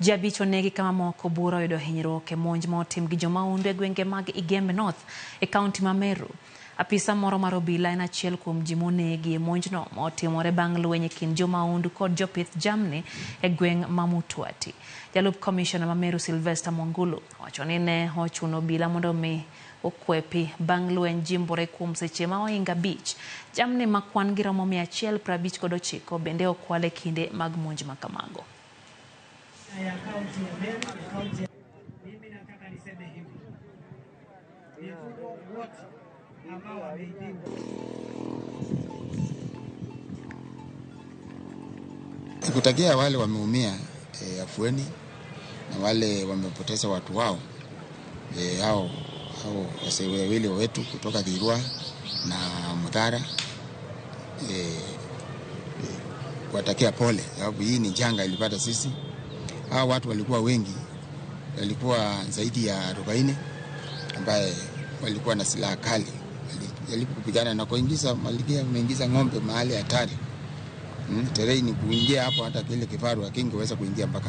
Ji 5 onegi ka mamoko buora oyudo hinyruok e monj ma otim gi jomahundu e gwenge mag Igembe North e kaunti ma Meru. Apisa moro mar obila en achiel kuom ji monegi e monjno ma otimore bang' lweny e kind jomahundu kod jopith jamni e gweng' ma Mutuati. Jalup komishona ma Meru Sylvester Mwangulu owacho ni ne ochuno obila mondo mi okwe pi bang' lweny jimbore kuom seche ma ohingo 5. Jamni ma kwan gi romo 159 bende okwal e kinde mag monj ma kamago. Ya kaunti ya Meru na kaunti ya mimi nataka niseme hivi, mifugo wote ambao wameibiwa. Kutakia wale wameumia afueni na wale wamepoteza watu wao hao wasee wawili wetu kutoka Kirua na Muthara, kuwatakia pole sababu hii ni janga ilipata sisi. Hao watu walikuwa wengi, walikuwa zaidi ya 40 ambaye walikuwa na silaha kali. Walijaribu kupigana na kuingiza, malikia wameingiza ng'ombe mahali hatari. Terrain kuingia hapo hata kile kifaru hakingeweza kuingia mpaka